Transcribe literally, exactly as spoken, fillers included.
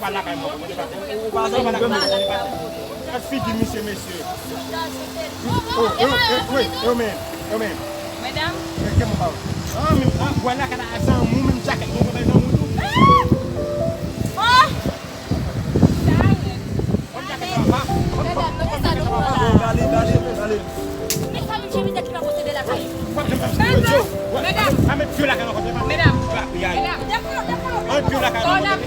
ou pa lakay mwen, ou pa lakay mwen, ou pa lakay mwen. Gad figi misye, mesye. Oh, yo, eh, wait, yo, men, yo, men. Medam. Eh, ke mwen pa wè. Ah, men, ah, wè lakay la, zanmi, menm jakèt, mwen, mwen, zanmi, tou. Oh! Medam, nou gen sa nou pran la. Dale, dale, dale. Men sa menm chemiz ki pa posede lakay. Medam, medam. Medam. Medam. An pye lakay la.